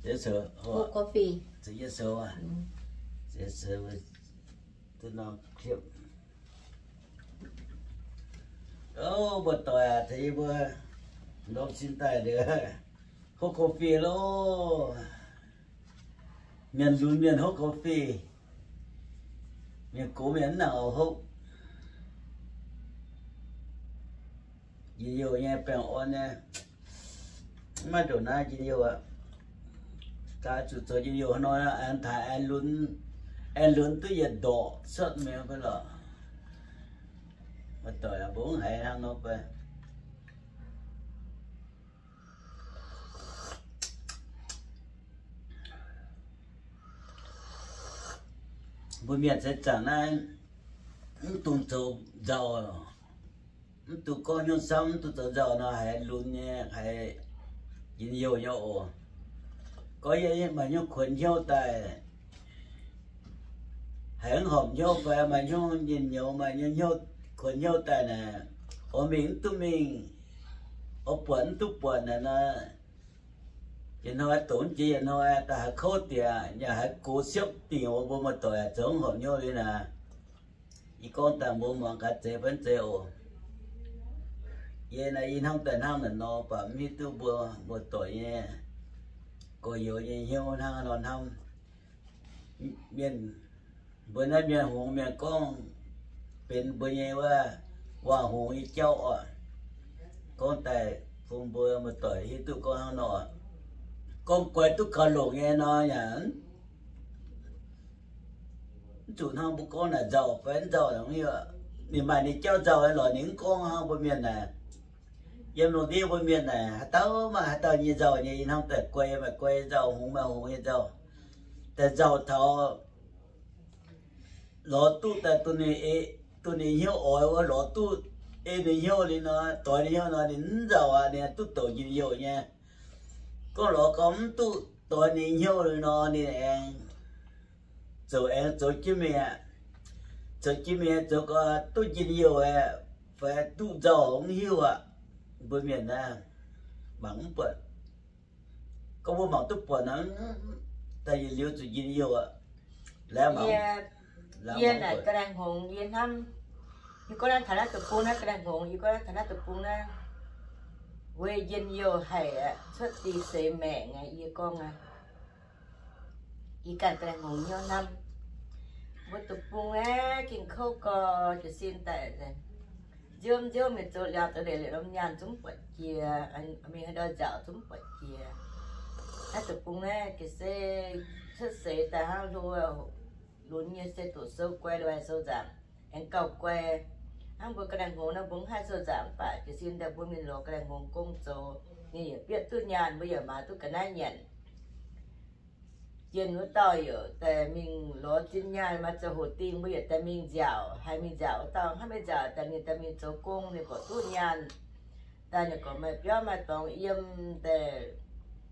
Cold coffee. Duqv norm kliepv. Ov, mbuo doic aac, tengx yie mbuo ndorm sin daaih liuz, hopv coffee loh. Mienh lunx mienh hopv coffee. Mienh gox mienh mv nangc oix hopv. Njien-youh nyei baengh orn nyei. Mv maaih ndoqc naaiv njien-youh aqv. Gaax zuqc zoux njien-youh hnoi aengx taaix aengx lunx, aengx lunx duqv yietc ndorqc cuotv mingh fai lorqc. Mbuo doic mbuo mv haiz hnangv nor fai. Mbuo mienh se zaangc naaiv mv dungx zoux nzauh, mv dungx gorngv hnyouv samv, mv dungx zoux nzauh nor haiz lunx nyei, haiz njien-youh nyei oc. Gorngv yie maaih hnyouv kuonx hnyouv daaih, haiz mv horpc hnyouv fai maaih hnyouv njien-youh, maaih hnyouv kuonx hnyouv daaih naaic, oix mingh mv duqv mingh, oix buatc mv duqv buatc naaic nor, yietc hnoi doqc mv jiex yietc hnoi, daaih haiz kouv diex, yaac haiz gox siepv dingc, mbuo muoz-doic zoux mv horpc hnyouv liuz naaic. Yie gorngv daaih mbuo muangx gaax zeiz fai mv zeiz oc. Yie naaiv yie hnamv daaih hnangv naaic nor, baac mv hiuv duqv mbuo muoz-doic nyei gorx-youz nyei hnyouv hnangv haaix nor hnamv. Mienh, mbuo naaiv mienh hngongx mienh gorngv benx mbuo nyei wuov waac-hngongx nyei jauv oc. Gorngv daaih bun mbuo muoz-doic hiuv duqv gorngv hnangv nor, gorngv guai duqv gauh longc nyei nor yaac mv zuqc hnangv mbuo gorngv naaic nzauh fai mv nzauh. Ninh maaih ninh jauv nzauh lorqc, ninh mv gorngv hnangv mbuo mienh naaic. Yiem lungh ndiev mbuo mienh naaic, haaix dauh maaih haaix dauh nyei nzauh nyei. Yie hnamv daaih guai maaih guai nzauh, hngongx maaih hngongx nyei nzauh. Daaih nzauh taux lorz duqv daaih duqv ninh, duqv ninh hnyouv oix wuov, lorz duqv ei ninh hnyouv liuz nor, doix ninh hnyouv nor, ninh mv nzauh aqv, ninh duqv douc njien-youh nyei. Gorngv lorz gorngv mv duqv doix ninh hnyouv liuz nor, ninh aengx zoux, aengx zoux jienv mingh aqv. Zoux jienv mingh zoux gau duqv njien-youh aeqv, fai duqv nzauh mv hiuv aqv. Mbuo mienh naaiv mangc mv buatc. Gorngv mbuo mangc duqv buatc nor, daaih yietc liuz zuqc njien-youh aqv. Laengz mangc. Yie naaic ga'naaiv hngongx yie hnamv, yie gorngv naaiv taux naaiv deic-bung naaiv ga'naaiv hngongx, yie gorngv naaiv taux naaiv deic-bung naaiv, weic njien-youh haic aqv, cuotv dingc seix maengc aqv. Yie gorngv aqv, yie ganh ga'naaiv hngongx hnyouv hnamv. Mbuo deic-bung naaiv gengh kouv gau, jiez sin daaih nziouv nziouv mingh zoux liaauc zoux leiz liuz norm nyaanh zungv buatc jiex, mingh haaix ndau nziaauc zungv buatc jiex. Naaiv deic-bung naaiv ga'sie cuotv seix daaih hnangv hlo, lunx nyei se doqc sou guai, lo haic sou nzaangc, aengx gauh guai. Hnangv mbuo ga'naaiv hngongx naaiv mbuo mv haih sou nzaangc mv baac jiez sin daaih mbuo mingh lorz ga'naaiv hngongx gong zoux, ninh yaac bieqc duqv nyaanh, mbuo yaac maaiz duqv ga'naaiv nyanc. Jienh wuov dauh yaac daaih mingh lorz zinh nyaanh, maaih ziangh hoc dingh mbuo yaac daaih mingh nziaauc. Haiz mingh nziaauc wuov dauh hnangv maiv nziaauc daaih ninh daaih mingh zoux gong, ninh gorqv duqv nyaanh. Daaih ninh gorqv maaih biauv maaih dorngx yiem daaih,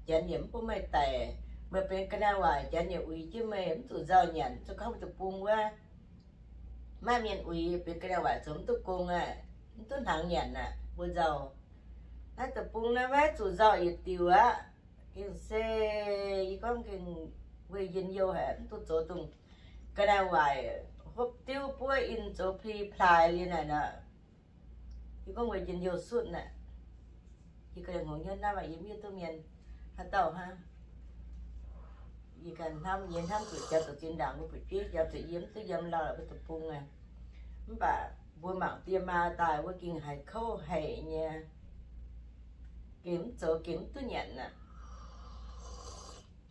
janx yaac mv bun meih daic. Meih benx ga'naaiv waaic, janx yaac uix jienv meih, mv zuqc nzauh nyanc. Zoux gau mbuo deic-bung wuov, maaih mienh uix, benx ga'naaiv waaic zoux mv duqv gong aqv, mv duqv hnaangx nyanc aqv, mbuo nzauh. Naaiv deic-bung naaiv maiv zuqc nzauh yietc diuc aqv. Gengh se yie gorngv gengh weic njien-youh haic, mv duqv zoux dongh ga'naaiv waaic hopv diuv buov in zoux pli plaaix liuz naaic nor. Yie gorngv weic njien-youh sutv naaic. Yie ga'naaiv hngongx hnyouv hnamv aqv, yie mv hiuv duqv mienh haaix dauh hnangv. Yie ganh hnamv, yie hnamv zuqc jangx zuqc zinh ndaangc mbuo fu'jueiv, jangx zuqc yie mv duqv yiem lauh mbuo deic-bung aqv. Mv baac mbuo mangc diex maa daaih wuov gengh haiz kouv haic nyei, gengh mv zoux gengh mv duqv nyanc aqv.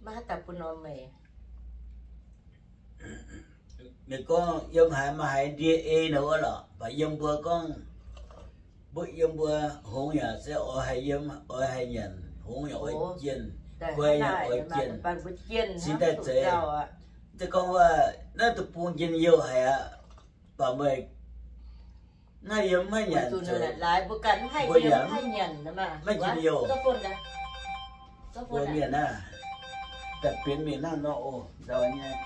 Maiv haaix dauh bun norm meih. Ninh gorngv yiem haaix maaih haaix ndie ei nor wuov lorqc, baac yiem mbuo gorngv, mbuo yiem mbuo hngongx yaac se oix haih yiem, oix haih nyanc, hngongx yaac oix jienh, guai yaac oix jienh, cingx daaih zeiz. Se gorngv wuov naaiv deic-bung njien-youh haic aqv, baac meih mv haih yiem mv haih nyanc, mbuo yaac mv haih njien-youh. Mbuo mienh naaiv daaih benx mingh hnangv nor oc, nzauh nyei.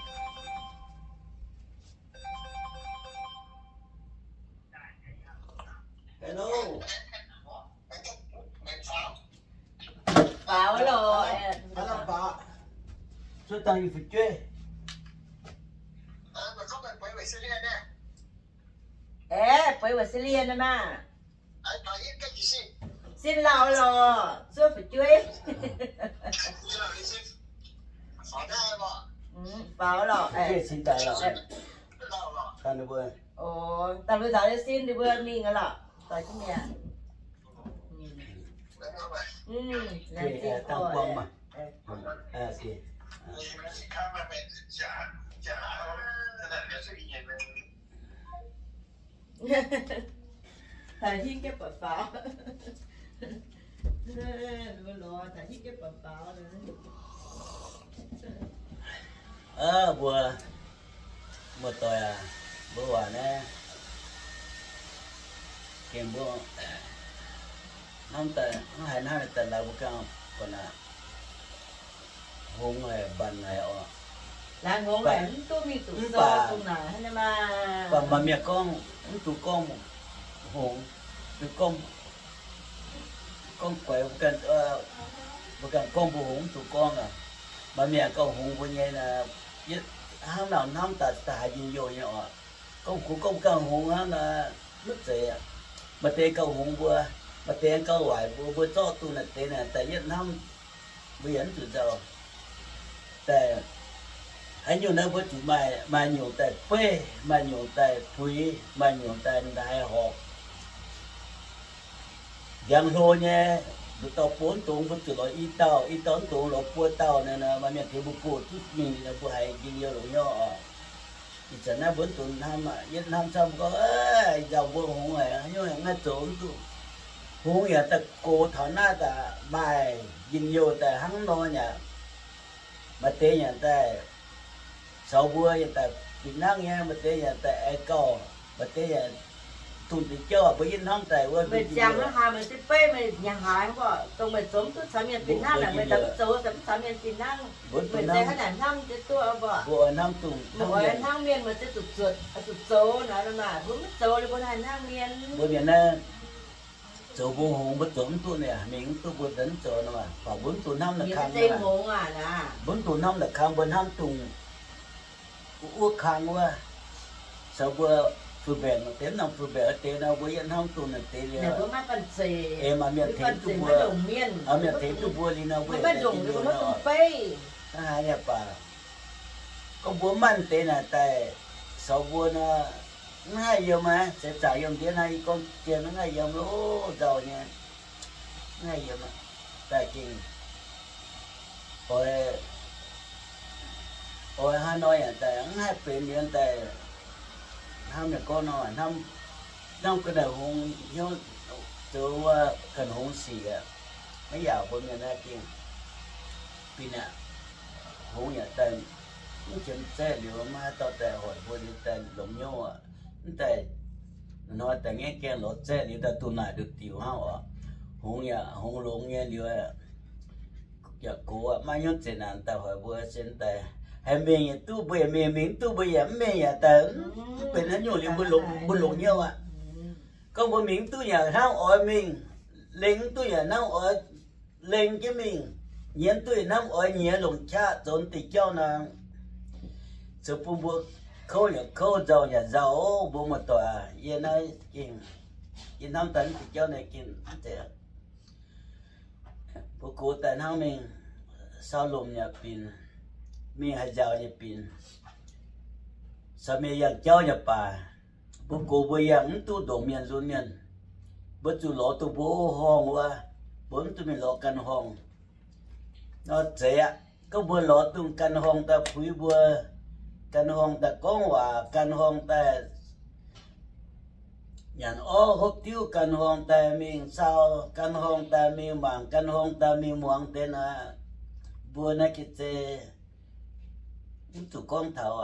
Hello. Faaux lorqc. Zuov dangh yie fu'jueiv. Aeqv, bueix Australia naaiv maah. Sin lauh lorqc, zuov fu'jueiv. Faaux lorqc, sin daaih lorqc. Daaih lui nzaaux sin ninh mbuo mingh lorqc. Daaih jienv mi'aqv. Taux hingv jienv ba'faaux. Mbuo lorz taux hingv jienv ba'faaux. Mbuo, muoz-doic aac, mbuo waac naaiv, gengh mbuo hnamv daaih, hnangv haaix hnangv daaih laaix mbuo ganh buatc aqv. Hungx haic, mbanc haic oc. Mv baac maaih mienh gorngv mv dungx gorngv hungx, gorngv, gorngv guaix, mbuo ganh gorngv mbuo hungx mv dungx gorngv aqv. Maaih mienh gorngv hungx mbuo nyei, hnangv nor hnamv daaih, daaih haiz njien-youh nyei oc. Gorngv hungx, gorngv mbuo ganh hungx hnangv nor, mv zeiz. Maaih deix gorngv hungx mbuo, maaih deix gorngv waaic mbuo, mbuo zorqv duqv naaic deix naaic daaih yietv hnamv, mbuo yaac mv zuqc nzauh. Daaih haaix nyungc naaiv mbuo zuqc maaih, maaih nyungc daaih beiv, maaih nyungc daaih puix, maaih nyungc daaih ndaix horpc. Ndiangx hlo nyei, nduqc dauh buo mv dungx, mbuo zuqc lorz i dauh, i dauh mv dungx lorz buo dauh naaic, maaih mienh tengx mbuo buoz duqv mingh, mbuo haiz njien-youh longx hnyouv oc. Ih zanc naaiv mbuo mv dungx hnamv aqv. Yietv hnamv camv gorngv, nzauh mbuo hungx haic, haaix nyungc yaac mv haih zoux mv duqv. Hungx yaac daaih gox taux naaiv daaih maaih njien-youh daaih hnangv nor yaac. Maaih deix yaac daaih caux mbuo yaac daaih fih hnangv nyei, maaih deix yaac daaih aengx gauh, maaih deix yaac dunh deix jauv, mbuo yietv hnamv daaih wuov meih ziangh hnangv haaix, meih se beiv meih nyanc haaix mv baac dongh meih zoux mv duqv caux mienh fih hnangv naaic, meih daaih mv zoux se mv caux mienh fih hnangv. Meih se hnangv naaic hnamv jienv duqv mv baac mbuo oix hnamv dungx, mbuo oix hnangv mienh meih se zuqc zuotc, zuqc zoux naaic, mbuo mv zoux liuz mbuo haih hnangv mienh. Mbuo mienh naaiv zoux mbuo hngongx, mbuo zoux mv duqv niaa, mingh mv duqv, mbuo daaih mv zoux nor, baac mbuo mv dungx hnamv naaic kang. Mbuo mv dungx hnamv naaic kang, mbuo hnamv dungx wuov kang wuov. Caux mbuo fui mbaengc deix, mv nangc fui mbaengc deix nor, mbuo yietv hnamv dungx naaic deix liuz, maaih mienh tengx duqv mbuo, mienh tengx duqv mbuo liuz nor, mbuo maiv ndongc, maiv dungx beiv. Hnangv haaix nyungc baac gorngv mbuo mv maaih deix naaic daaih caux mbuo nor, mv haih yiem aqv. Seix zaangc yiem ndiev naaiv, yie gorngv jiex mv haih yiem loh, nzauh nyei, mv haih yiem aqv. Daaih gengh oix, oix hnangv nor yaac daaih mv haih benx liuz daaih hnamv mienh gorngv nor, hnamv ga'naaiv hngongx hnyouv zoux wuov ga'hngongx sic aqv. Maiv yaac mbuo mienh naaiv gengh bun aqv. Hngongx yaac daaih mv qiemx zaeqv liuz, maiv haaix dauh daaih hoic mbuo liuz daaih longx hnyouv aqv. Mv daaih hnoi daaih ngaengv gaengh lorz zaeqv liuz daaih duqv naaic nduqc diuc hnangv oc. Hngongx yaac hngongx longx nyei liuz yaac gox aqv, maiv hnyouv zeqc naanc daaih hoic mbuo se daaih haih mingh yaac duqv, mbuo yaac mingh, mingh mv duqv mbuo yaac mv mingh yaac daaih mv benx haaix nyungc liuz mbuo longx hnyouv aqv. Gorngv mbuo mingh mv duqv yaac hnamv oix mingh, lengh mv duqv yaac hnamv oix lengh jienv mingh, nyiex mv duqv yaac hnamv oix nyiex longc qaqv zoux deix jauv nor, zoux bun mbuo kouv yaac kouv, nzauh yaac nzauh, mbuo muoz-doic aac. Yie naaiv gengh, yie hnamv daaih mv deix jauv naaiv gengh mv zeiz. Mbuo gox daaih hnangv mingh, sau lomc yaac binc, mingh haaix nziaaux yaac binc, caux mienh yangh jauv yaac baac, mbuo gox mbuo yangh mv duqv ndongc mienh nzunc mienh. Mbuo zuqc lorz dongh mbuo horngh wuov, mbuo mv duqv mingh lorz ganh horngh nor zeiz aqv. Gorngv mbuo lorz dongh ganh horngh daaih puix mbuo, ganh horngh daaih gorngv waac, ganh horngh daaih nyanc orv hopv diuv, ganh horngh daaih mingh sau, ganh horngh daaih mingh mangc, ganh horngh daaih mingh muangx deix naaic, mbuo naaiv ga'naaiv mv zuqc gorngv taux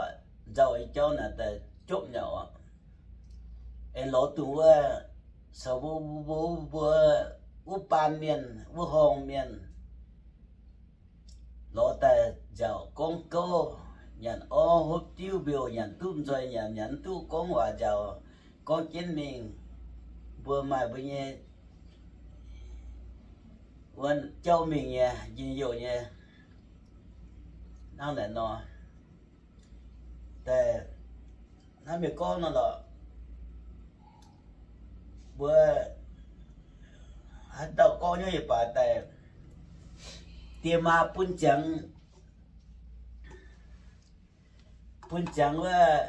nzauh nyei jauv naaic daaih jopv nyei oc. Aengx lorz dongh wuov caux mbuo, mbuo, mbuo wuov baan mienh, wuov horngh mienh lorz daaih nziaauc gorngv gouv, nyanc orv hopv diuv, mbiouh nyanc duqv, nzoih nyanc, nyanc mv duqv gorngv waac nziaauc gorngv jienv mingh. Mbuo maaih mbuo nyei wuov jauv mingh nyei njien-youh nyei. Hnangv naaic nor, daaih hnamv mienh gorngv nor lorqc, mbuo haaix dauh gorngv nyei yie baac daaih, diex maa bun ziangx, bun ziangx wuov,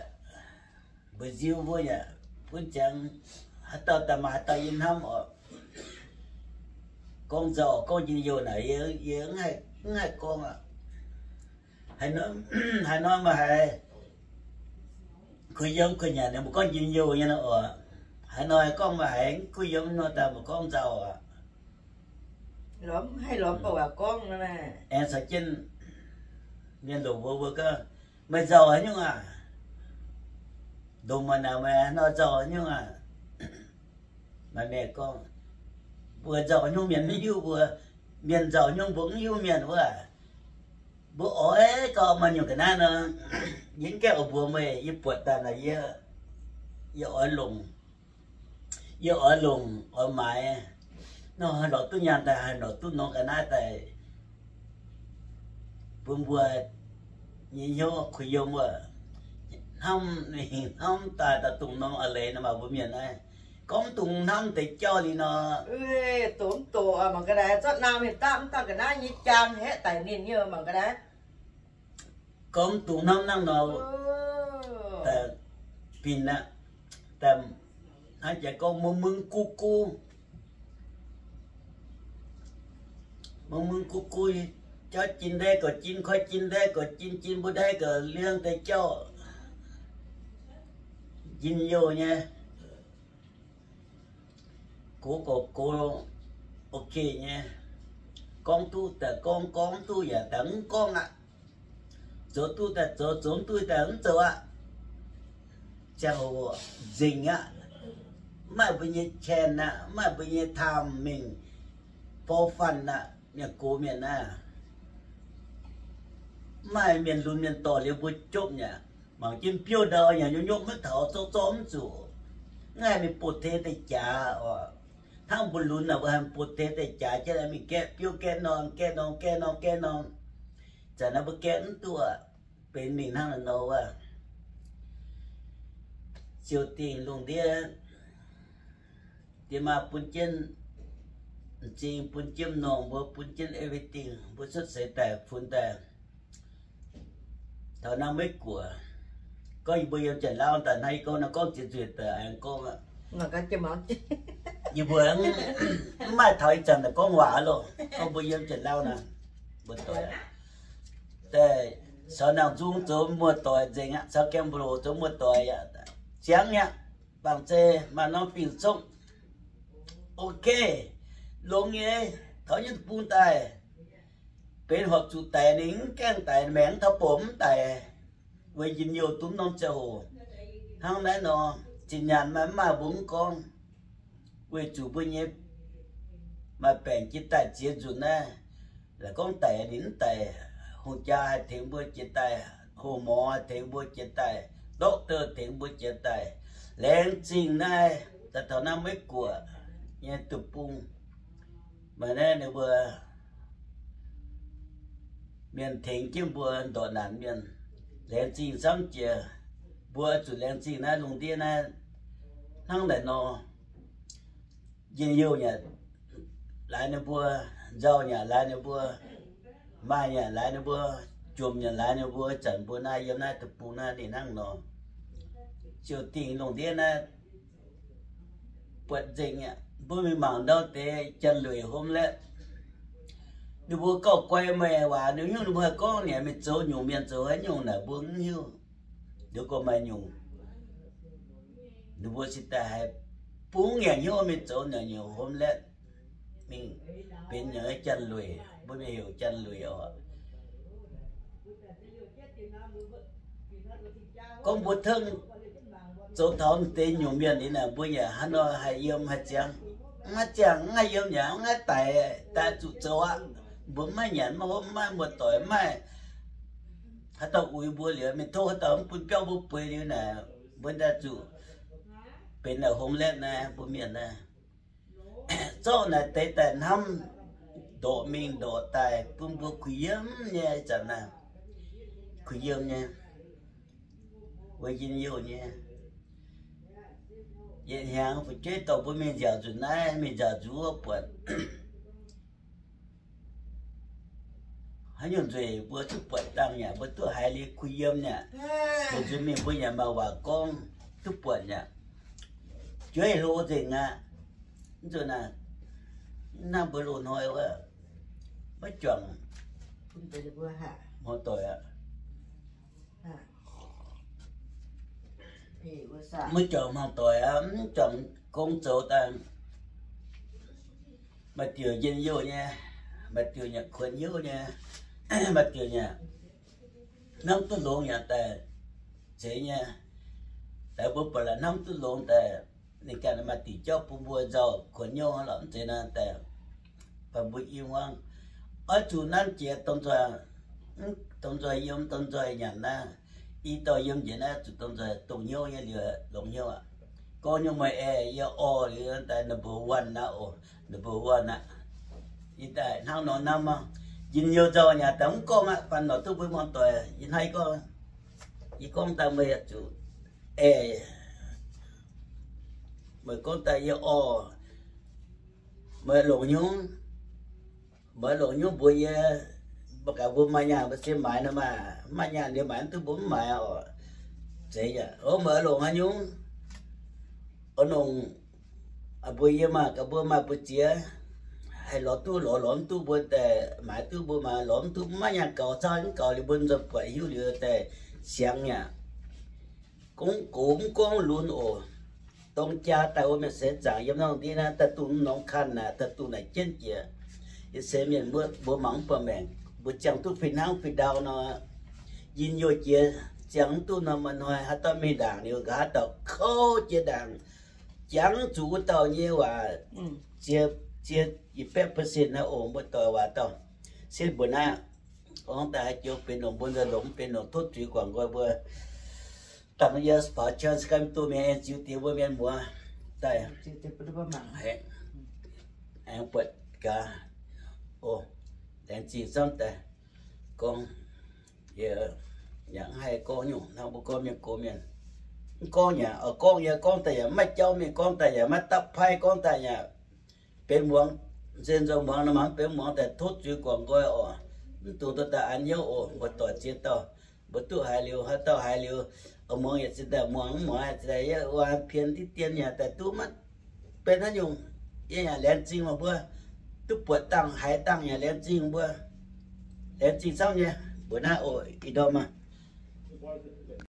mbu'ziex nziu mbuo yaac bun ziangx, haaix dauh daaih maaih haaix dauh yie hnamv oc. Gorngv nzauh gorngv njien-youh naaic yie mv haih gorngv aqv. Haaix nor maaih haiz kuh yiem kuh nyanc ninh mbuo gorngv njien-youh nyei nor oc. Haaix nor gorngv maaih haiz kuh yiem nor daaih mbuo gorngv nzauh aqv. Aengx caux jienv mienh longc mbuo, mbuo gorngv, meih nzauh haaix nyungc aqv? Ndongc meih naaic meih nor nzauh haaix nyungc aqv? Maaih mienh gorngv, mbuo nzauh haaix nyungc mienh mv hiuv mbuo, mienh nzauh haaix nyungc mbuo mv hiuv mienh wuov. Mbuo oix gauh maaih nyungc ga'naaiv nor, yie mv gaengh oix mbuox meih, yie buatc daaih naaic yie, yie oix longc, yie oix longc oix maaiz. Nor haih lorz duqv nyaanh daaih, haih lorz duqv norm ga'naaiv daaih bun mbuo nyei hnyouv kuh yiem wuov. Hnamv, hnamv daaih daaih dongh norm a'leiz nor maaih mbuo mienh naaiv gorngv dongh hnamv deix jauv liuz nor, doqc mv doqc mangc ga'naaiv zorqv naamh mingh dapv mv dauh ga'naaiv nyei jaang haeqv daic ninh nyei mangc ga'naaiv. Gorngv dongh hnamv nangv nor, daaih binh aqv, daaih hnangv jaax gorngv mungv mungv guv guv, mungv mungv guv guv, jauv jin ndaev gauh jin, koi jin ndaev gauh jin, jin mbuo ndaev gauh liangv deix jauv, njien-youh nyei. Gox gauh gox, ok nyei. Gorngv duqv daaih gorngv, gorngv duqv yaac daaih mv gorngv aqv. Zoux duqv daaih zoux, zoux mv duqv daaih mv zoux aqv. Ziangh hoc nzengc aqv. Mv maaih mbuo nyei แชน aqv, mv maaih mbuo nyei ไทม์ mingh ฟอร์ฟัน aqv. Mienh gox mienh naaiv, mv maaih mienh lunx mienh dorh liuz mbuo jopv nyei aqv. Mangc jienv biouv ndau yaac nyopv nyopv maiv taux, zorqv zorqv mv zuqc. Mv haih mingh butv-teix deix jaax oc. Hnangv mbuo lunx naaic mbuo haih butv-teix deix jaax jienv mingh gaeqv biouv gaeqv norm, gaeqv norm, gaeqv norm, gaeqv norm. Zanc naaiv mbuo gaeqv mv duqv, benx mingh hnangv naaiv nor wuov. Ziouc dingh lungh ndiev, diex maa bun jienv m'zing, bun jienv m'normh, mbuo bun jienv everything, mbuo cuotv seix daaih, funx daaih. Taux naaiv Meiv Guoqv, gorngv yie mbuo yiem Janx-Lauv daaih hnangv yie gorngv naaiv, gorngv ziex nzueic daaih aengx gorngv aqv. Yie mbuo mv maaih taux ih zanc daaih gorngv waac loh. Gorngv mbuo yiem Janx-Lauv naaiv, mbuo doic, daaih caux nangh nzung zoux muoz-doic nzengc aqv, caux Gamblo zoux muoz-doic yaac ziangx aqv. Bangc zeiz maaih norm fing-congv, ok, longx nyei, taux nyei bung daaih, benx horpc zuqc daic ninh mv gaengh daic, maengc mv taux bouc mv daic, weic njien-youh duqv norm ziangh hoc. Hnangv naaiv nor, zinh nyaanh maaih mv maaih mbuo mv gorngv, weic zuqc mbuo nyei maaih baengc jiex daaih ziex nzunc naaiv, laaix gorngv daic ninh mv daic, hungh jaa haih tengx mbuo jiex daaih, houx-morx haih tengx mbuo jiex daaih, doctor tengx mbuo jiex daaih. Laengz zingh naaiv daaih taux naaiv Meiv Guoqv nyei deic-bung, maaih naaiv ninh mbuo mienh tengx jienv mbuo ndortv naanc mienh. Laengz zingh camv jiex, mbuo zuqc laengz zingh naaiv lungh ndiev naaiv hnangv naaic nor. Njien-youh yaac laaix ninh mbuo, nzauh yaac laaix ninh mbuo, maaih yaac laaix ninh mbuo, jomc yaac laaix ninh mbuo. Zanc mbuo naaiv yiem naaiv deic-bung naaiv ninh hnangv nor, ziouc dingh lungh ndiev naaiv buatc nzengc aqv. Mbuo mingh mangc ndau deix janx-lueic homeless, ninh mbuo gauh guai meih waac, ninh hiuv ninh mbuo haih gorngv ninh mingh zoux nyungc mienh zoux haaix nyungc naaic mbuo mv hiuv. Liuz gorngv maaih nyungc, ninh mbuo cingx daaih haih bungx ngaengc hnyouv mingh zoux naaic nyungc homeless, mingh benx nyungc janx-lueic, mbuo mingh heuc janx-lueic oc. Gorngv mbuo tengx zoux taux deix nyungc mienh liuz naaic, mbuo yaac hnangv nor haih yiem haih ziangx. Mv haih ziangx, mv haih yiem yaac mv haih daic, daaih zuqc zoux aqv. Mbuo mv maaih nyanc mv maaih hopv mv maaih muoz-doic mv maaih haaix dauh uix mbuo liuz, mingh tov haaix dauh mv bun biauv mbuo bueix liuz naaic, mbuo daaih zuqc benx naaic homeless naaiv mbuo mienh naaiv. Zorqv naaic deix daaih hnamv ndorqc mingh ndorqc daaih bun mbuo kuh yiem nyei zanc naaiv. kuh yiem nyei, wuov njien-youh nyei. Yietc hnyangx fu'jueiv dorh mbuo mingh nziaauc nzunc naaiv, mingh nziaauc nzunc wuov buatc haaix nyungc nzueic mbuo duqv buatc dangh yaac mbuo duqv haiz liuz kuh yiem yaac. Nzuonx mingh mbuo yaac maaih waac gorngv duqv buatc yaac. Jueiv hlo nzengc aqv. Mv nzunc naaiv, mv hnangv mbuo loz-hnoi wuov, maiv juangc hmuangv doic aqv. Maiv juangc hmuangv doic aqv, mv juangc gong zoux daaih. Maaih diuc njien-youh nyei, maaih diuc yaac kuonx hnyouv nyei, maaih diuc yaac hnamv duqv longx yaac daaih zeiz nyei. Daaih mbuo buatc la'hnamv duqv longx daaih, ninh ganh maaih diuc jauv bun mbuo nzauh kuonx hnyouv lorqc. Mv zeiz naaiv daaih bun mbuo i hmuangv. Oix zuqc nanv jiex dongh nzoih, dongh nzoih yiem, dongh nzoih nyanc naaiv, i dauh yiem njiec naaiv zuqc dongh nzoih dongh hnyouv nyei liuz longx hnyouv aqv. Gorngv nyungc meih aengx yie orv liuz daaih number one aqv oc, number one aqv. Yie daaih hnangv nor hnamv aqv. Njien-youh nzauh nyanc daaih mv gorngv aqv, faan norqc duqv mbuo muangx doic. Yie hnangv gorngv, yie gorngv daaih meih yaac zuqc aengx, meih gorngv daaih yie orv, meih longc hnyouv, meih longc hnyouv mbuox yie, mv baac gaax mbuo maaih nyaanh mbuo se maaiz nor maah, mv maaih nyaanh liuz maaiz mv duqv mbuo mv maaiz oc. Zeiz yaac, o, meih longc haaix nyungc, o, longc mbuox yie maah, gaax mbuo maaih mbu'ziex, haih lorz duqv lorz, lorz mv duqv mbuo daaih maaiz duqv mbuo maaiz, lorz mv duqv mv maaih nyaanh gaux, caux mv gaux liuz mbuo nzuonx buatc hiuv liuz daaih siangx yaac. Gorngv gox mv gorngv lunx oc. Dorng jaa daaih wuov mienh seix zaangc yiem norm ndiev naaiv daaih duqv norm kanh naaic, daaih duqv naaic jienv jiex. Yie se mienh mbuo mangc mv buatc maengc, mbuo ziangh duqv fih hnangv fih ndau nor, njien-youh jiex ziangh mv duqv nor, maaih hnoi haaix dauh mingh ndaangc liuz, nqa'haav dauh kouv jiex ndaangc, jangx zuqc wuov dauh nyei waac, zie, zie yietc baeqv percent naaiv oc, mbuo doic waac dauh. Se mbuo naaiv, gorngv daaih haaix joux benx longc mbuo nzuonx longc mv benx longc tov zuiz guangc nqoi mbuo. Dangh yie faaux chance ganh duqv mienh aengx ziux diex mbuo mienh muoz daaih, aengx buatc gaax. O, laengz zingh camv daaih gorngv. Yie yaac mv haih gorngv nyungc hnangv mbuo gorngv mienh gox mienh. Mv gorngv yaac, o, gorngv yie gorngv daaih yaac maiv jauv mingh, gorngv daaih yaac maiv dapv paaiv, gorngv daaih yaac benx muangx, nzengc nzengc muangx nor, mangc benx muangx daaih tov zuiz guangc nqoi oc. Mv dungx dorh daaih an hnyouv oc. Mbuo doic ziex dauh, mbuo duqv haiz liuz, haaix dauh haiz liuz, muangx yaac zinh daaih muangx, mv muangx yaac zinh daaih, yie waac pien diqv dien yaac daaih duqv maiv benx haaix nyungc. Yie yaac laengz zingh meih mbuo, duqv buatc dangh haiz dangh yaac laengz zingh mbuo. Laengz zingh camv nyei. Mbuo naaiv oc, ih ndorm maah.